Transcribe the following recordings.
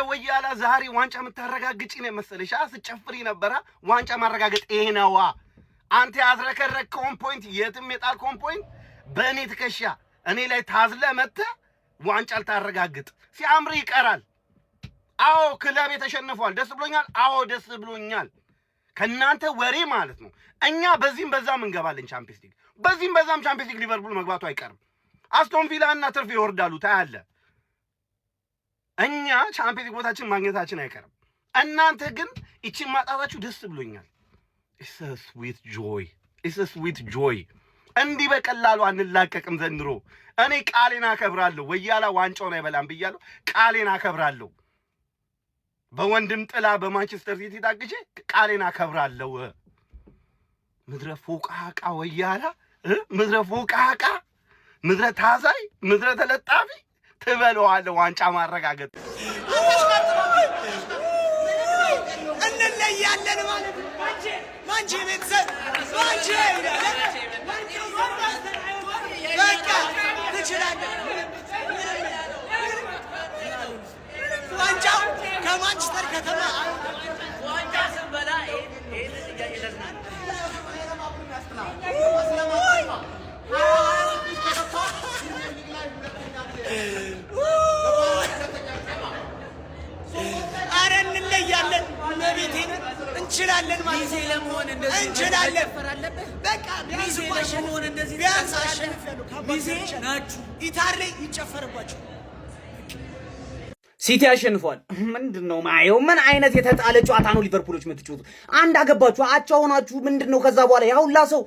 ወያላ ዛሬ ዋንጫ የምታረጋግጪ ነው የመሰለሽ? ስትጨፍሪ ነበራ። ዋንጫ ማረጋገጥ ይሄ ነዋ። አንተ ያዝረከረከውን point፣ የትም የጣልከውን point በእኔ ትከሻ እኔ ላይ ታዝለ መጥተህ ዋንጫ ልታረጋግጥ ሲያምር ይቀራል። አዎ፣ ክለቤ ተሸንፏል። ደስ ብሎኛል። አዎ፣ ደስ ብሎኛል። ከእናንተ ወሬ ማለት ነው። እኛ በዚህም በዛም እንገባለን ቻምፒየንስ ሊግ፣ በዚህም በዛም ቻምፒየንስ ሊግ ሊቨርፑል መግባቱ አይቀርም። አስቶን ቪላ እና ትርፍ ይወርዳሉ፣ ታያለ። እኛ ቻምፒየንስ ሊግ ቦታችን ማግኘታችን አይቀርም። እናንተ ግን ይችን ማጣታችሁ ደስ ብሎኛል። It's a sweet joy, it's a sweet joy። እንዲህ በቀላሉ አንላቀቅም ዘንድሮ። እኔ ቃሌን አከብራለሁ። ወያላ ዋንጫውን አይበላም ብያለሁ። ቃሌን አከብራለሁ። በወንድም ጥላ በማንቸስተር ሲቲ ታግዤ ቃሌን አከብራለሁ። ምድረ ፎቃቃ ወያላ፣ ምድረ ፎቃቃ፣ ምድረ ታዛይ፣ ምድረ ተለጣፊ ትበለዋለህ። ዋንጫ ማረጋገጥ እንለያለን ማለት ነው። ማንቼ ቤተሰብ ማንቼ በቃ ትችላለህ። ዋንጫው ከማንቸስተር ከተማ ዋንጫ ስንበላ ይሄንን እያየን አረ እንለያለን። መቤቴን እንችላለን ማለት ሚዜ ለመሆን እንደዚህ እንችላለን። መጨፈር አለብህ። በቃ ቢያንስ ሚዜ እኮ አሸንፍ ለመሆን እንደዚህ ቢያንስ ትጨፍራለህ። አሸንፊያለሁ። ሚዜ ናችሁ። ኢታር ላይ ይጨፈርባቸው። ሲቲ አሸንፏል። ምንድን ነው ማየው? ምን አይነት የተጣለ ጨዋታ ነው ሊቨርፑሎች የምትጫወቱት? አንድ አገባችሁ፣ አቻ ሆናችሁ ምንድን ነው? ከዛ በኋላ ያሁላ ሰው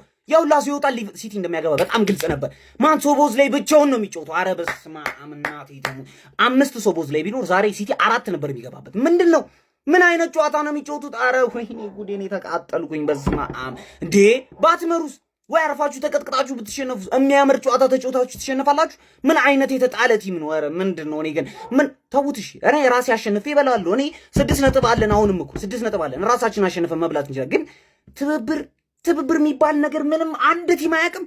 ይወጣል። ሲቲ እንደሚያገባ በጣም ግልጽ ነበር። ማን ሶቦዝላይ ብቻውን ነው የሚጫወተው። አረ በስመ አብ እናቴ ተሙት። አምስት ሶቦዝላይ ቢኖር ዛሬ ሲቲ አራት ነበር የሚገባበት። ምንድን ነው? ምን አይነት ጨዋታ ነው የሚጫወቱት? አረ ወይኔ ጉዴን የተቃጠልኩኝ። በስመ አብ እንዴ! ባትመሩስ ወይ አርፋችሁ ተቀጥቅጣችሁ ብትሸነፉ የሚያምር ጨዋታ ተጫውታችሁ ትሸነፋላችሁ። ምን አይነት የተጣለ team ነው? ኧረ ምንድን ነው? እኔ ግን ምን ተዉት። እሺ፣ እኔ ራሴ አሸንፌ እበላለሁ። እኔ 6 ነጥብ አለን። አሁንም እኮ 6 ነጥብ አለን። ራሳችን አሸንፈን መብላት እንችላለን። ግን ትብብር ትብብር የሚባል ነገር ምንም አንድ team አያውቅም።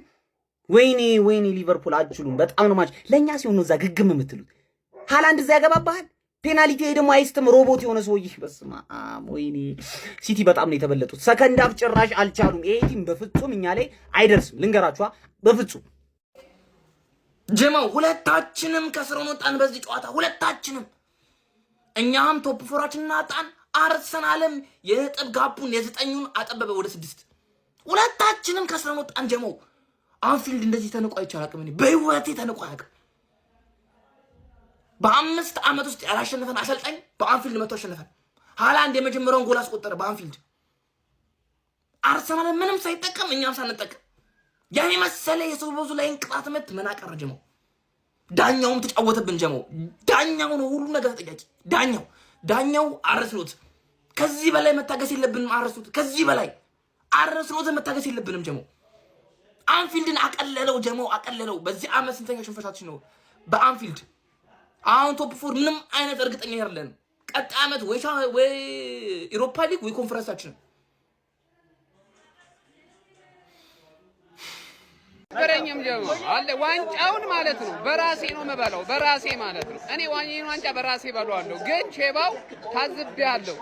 ወይኔ ወይኔ፣ ሊቨርፑል አትችሉም። በጣም ነው ማች ለእኛ ሲሆን ነው እዛ ግግም የምትሉት። ሃላንድ እዛ ያገባባሃል። ፔናልቲ ደግሞ አይስትም። ሮቦት የሆነ ሰውዬ፣ በስመ አብ ወይኔ። ሲቲ በጣም ነው የተበለጡት። Second half ጭራሽ አልቻሉም። ይሄ team በፍጹም እኛ ላይ አይደርስም። ልንገራችኋ፣ በፍጹም። ጀማው፣ ሁለታችንም ከስረን ወጣን በዚህ ጨዋታ ሁለታችንም። እኛም top four ኣችንን አጣን። አርሰናልም የነጥብ gap ኡን የዘጠኙን አጠበበ ወደ ስድስት። ሁለታችንም ከስረን ወጣን። ጀማው፣ አንፊልድ እንደዚህ ተንቆ አይቼ አላውቅም። እኔ በህይወቴ ተንቆ አያውቅም። በ5 ዓመት ውስጥ ያላሸነፈን አሰልጣኝ በአንፊልድ መጥቶ አሸነፈን። ሃላንድ የመጀመሪያውን ጎል አስቆጠረ በአንፊልድ። አርሰናል ምንም ሳይጠቀም እኛም ሳንጠቀም ያን የመሰለ የሶቦዝላይን ቅጣት ምት ምን አቀረ ጀመው። ዳኛውም ተጫወተብን ጀመው። ዳኛው ነው ሁሉ ነገር ተጠያቂ። ዳኛው አርነ ስሎት ከዚህ በላይ መታገስ የለብንም። አርነ ስሎት ከዚህ በላይ አርነ ስሎትን መታገስ የለብንም ጀመው። አንፊልድን አቀለለው ጀመው፣ አቀለለው። በዚህ ዓመት ስንተኛ ሽንፈታችን ነው በአንፊልድ? አሁን top four ምንም አይነት እርግጠኛ አይደለንም። ቀጣይ ዓመት ወይ ኢሮፓ ሊግ ወይ ኮንፈረንሳችን። በረኝም ጀማ አለ ዋንጫውን ማለት ነው። በራሴ ነው የምበላው፣ በራሴ ማለት ነው። እኔ ዋንጫውን ዋንጫ በራሴ በለዋለሁ። ግን ሼባው ታዝቤያለሁ።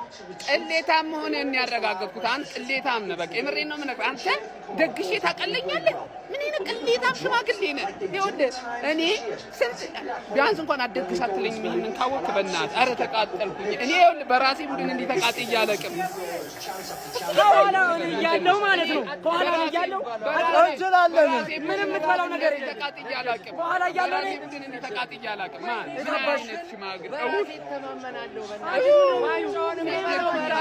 ቅሌታም መሆንህን ያረጋገጥኩት አንተ ቅሌታም ነህ። በቃ የምሬን ነው የምነግርህ። አንተ ደግሼ ታቀለኛለህ። ምን አይነት ቅሌታም ሽማግሌ ነህ? ይኸውልህ፣ እኔ ስንት ቢያንስ እንኳን አትደግስ አትለኝም። ይሄንን ካወቅህ በእናትህ፣ ኧረ ተቃጠልኩኝ። እኔ ይኸውልህ በራሴ ቡድን እንዲህ ተቃጥዬ አላውቅም። ከኋላ እያለሁ ማለት ነው። ከኋላ እያለሁ እንችላለን። ምንም የምትበላው ነገር የለም። ተቃጥዬ አላውቅም። ከኋላ እያለሁ እኔ በራሴ ቡድን እንዲህ ተቃጥዬ አላውቅም። ማን ምን አይነት ሽማግሌ በራሴ እተማመናለሁ።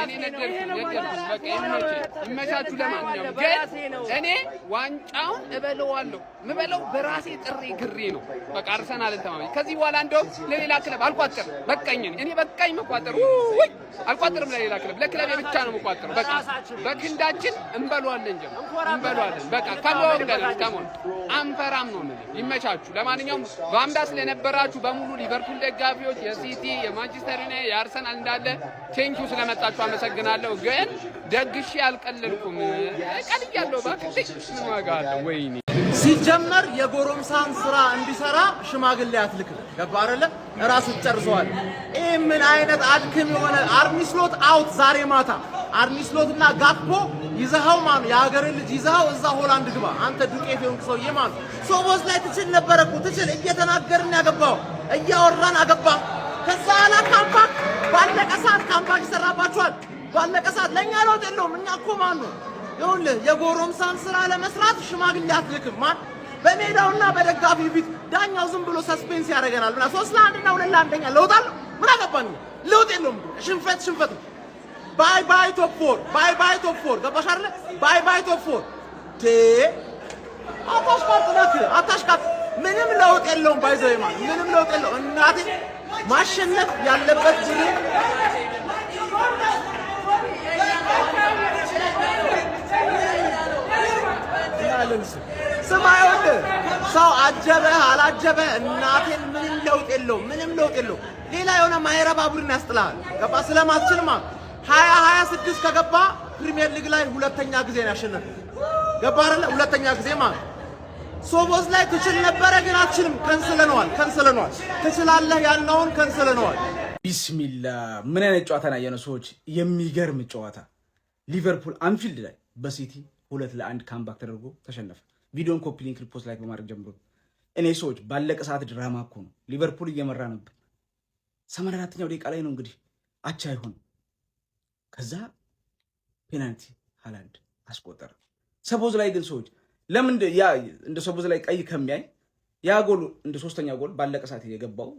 እኔ ነደድኩኝ ነደድኩኝ። በቃ ይመችህ፣ ይመቻችሁ። ለማንኛውም ግን እኔ ዋንጫውን እበለዋለሁ። የምበለው በራሴ ጥሬ ግሬ ነው። በቃ አርሰናልን ተማመኝ። ከዚህ በኋላ እንደውም ለሌላ ክለብ አልቋጥርም። በቃኝ፣ እኔ በቃኝ መቋጠር። ውይ አልቋጥርም ለሌላ ክለብ፣ ለክለቤ ብቻ ነው የምቋጥረው። በቃ በክንዳችን እንበለዋለን፣ ጀማ እንበለዋለን። በቃ come on Gunners፣ come on፣ አንፈራም ነው የምልህ። ይመቻችሁ። ለማንኛውም በአምዳ ስለነበራችሁ በሙሉ ሊቨርፑል ደጋፊዎች፣ የሲቲ፣ የማንቸስተር ዩናይትድ፣ የአርሰናል እንዳለ thank you፣ ስለመጣችሁ አመሰግናለሁ። ግን ደግሼ አልቀለድኩም። ቀልያለሁ። እባክህ ምን ዋጋ አለው? ወይኔ። ሲጀመር የጎረምሳን ስራ እንዲሰራ ሽማግሌ አትልክም። ገባ አይደለ? እራስህ ትጨርሰዋለህ። ይህ ምን አይነት አድክም የሆነ አርኒ ስሎት out ዛሬ ማታ። አርኒ ስሎት እና ጋክፖ ይዘኸው ማን የሀገርን ልጅ ይዘኸው እዛ ሆላንድ ግባ። አንተ ዱቄት የሆንክ ሰውዬ ማለት ነው። ሶቦዝ ላይ ትችል ነበረ እኮ፣ ትችል። እየተናገርን ያገባው፣ እያወራን አገባ። ከዛ ኋላ comeback ባለቀ ሰዓት comeback ይሰራባችኋል። ባለቀ ሰዓት ለእኛ ለውጥ የለውም። እኛ እኮ ማን ነው፣ ይኸውልህ፣ የጎረምሳን ስራ ለመስራት ሽማግሌ አትልክም። ማን በሜዳውና በደጋፊ ፊት ዳኛው ዝም ብሎ suspense ያደርገናል። ምና 3-1 እና 2-1 ለውጥ አለው? ምን አገባን? ለውጥ የለውም። ሽንፈት ሽንፈት ነው። Bye bye top four፣ bye bye top four። ገባሽ አይደለ? Bye bye top four። ቴ አታሽቃጥ ነክ አታሽቃጥ። ምንም ለውጥ የለውም። By the way ማለት ምንም ለውጥ የለውም። እናቴ ማሸነፍ ያለበት ቡድን ስማ፣ ይኸውልህ፣ ሰው አጀበህ አላጀበህ እናቴን ምንም ለውጥ የለውም። ምንም ለውጥ የለውም። ሌላ የሆነ ማይረባ ቡድን ያስጥልሃል። ገባ ስለማትችልማ 2026 ከገባ ፕሪሚየር ሊግ ላይ ሁለተኛ ጊዜ ነው ያሸነፈው። ገባ አይደለ? ሁለተኛ ጊዜ ማለት ሶቦዝ ላይ ትችል ነበረ ግን አትችልም። ከንስለነዋል፣ ከንስለነዋል። ትችላለህ ያልነውን ከንስለነዋል። ቢስሚላ፣ ምን አይነት ጨዋታ ነው ያየነው ሰዎች! የሚገርም ጨዋታ። ሊቨርፑል አንፊልድ ላይ በሲቲ 2-1 comeback ተደርጎ ተሸነፈ። ቪዲዮን copy link፣ repost፣ like በማድረግ ጀምሮ። እኔ ሰዎች ባለቀ ሰዓት ድራማ እኮ ነው። ሊቨርፑል እየመራ ነበር። 84ኛው ደቂቃ ላይ ነው እንግዲህ አቻ ይሆን። ከዛ ፔናልቲ ሃላንድ አስቆጠረ። ሰቦዝ ላይ ግን ሰዎች ለምን ያ እንደ ሰቦዝ ላይ ቀይ ከሚያይ ያ ጎል እንደ ሶስተኛ ጎል ባለቀ ሰዓት የገባው፣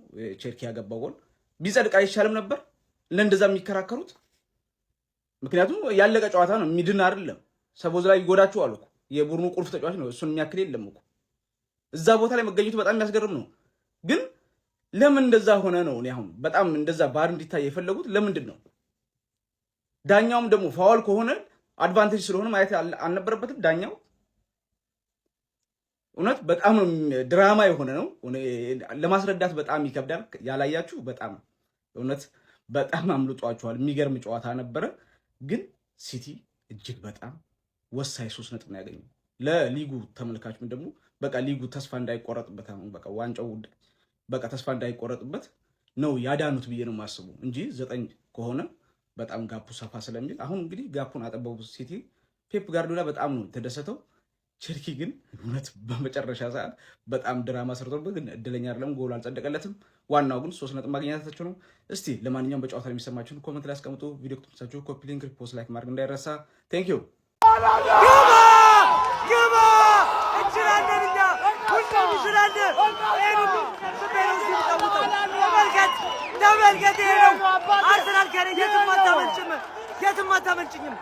ቼርኪ ያገባው ጎል ቢጸድቅ አይሻልም ነበር? ለእንደዛ የሚከራከሩት ምክንያቱም ያለቀ ጨዋታ ነው፣ የሚድን አይደለም። ሰቦዝ ላይ ይጎዳችኋል እኮ፣ የቡድኑ ቁልፍ ተጫዋች ነው። እሱን የሚያክል የለም እኮ። እዛ ቦታ ላይ መገኘቱ በጣም የሚያስገርም ነው። ግን ለምን እንደዛ ሆነ ነው? እኔ አሁን በጣም እንደዛ VAR እንዲታይ የፈለጉት ለምንድን ነው? ዳኛውም ደግሞ foul ከሆነ advantage ስለሆነ ማየት አልነበረበትም ዳኛው። እውነት በጣም ነው ድራማ የሆነ ነው። ለማስረዳት በጣም ይከብዳል። ያላያችሁ በጣም እውነት በጣም አምልጧችኋል። የሚገርም ጨዋታ ነበረ። ግን ሲቲ እጅግ በጣም ወሳኝ 3 ነጥብ ነው ያገኘው። ለሊጉ ተመልካችም ደግሞ በቃ ሊጉ ተስፋ እንዳይቆረጥበት፣ አሁን በቃ ዋንጫው በቃ ተስፋ እንዳይቆረጥበት ነው ያዳኑት ብዬ ነው የማስበው እንጂ 9 ከሆነ በጣም gap ኡ ሰፋ ስለሚል አሁን እንግዲህ gap ኡን አጠበቡ ሲቲ። ፔፕ ጋርዲዮላ በጣም ነው የተደሰተው። ቸርኪ ግን እውነት በመጨረሻ ሰዓት በጣም ድራማ ሰርቶበት ግን እድለኛ አይደለም፣ ጎሉ አልጸደቀለትም። ዋናው ግን 3 ነጥብ ማግኘታቸው ነው። እስቲ ለማንኛውም በጨዋታ ላይ የሚሰማችሁን comment ላይ አስቀምጡ። ቪዲዮ ከተመቻችሁ copy link፣ repost፣ like ማድረግ እንዳይረሳ። Thank you። ግባ ግባ! እንችላለን፣ እኛ ሁሉም እንችላለን። ይሄን ሁሉ ሰብስቤ ነው እዚህ የምጫወተው። ተመልከት፣ ተመልከት። ይሄ ነው አርሰናል። ከእኔ የትም አታመልጭም፣ የትም አታመልጭኝም።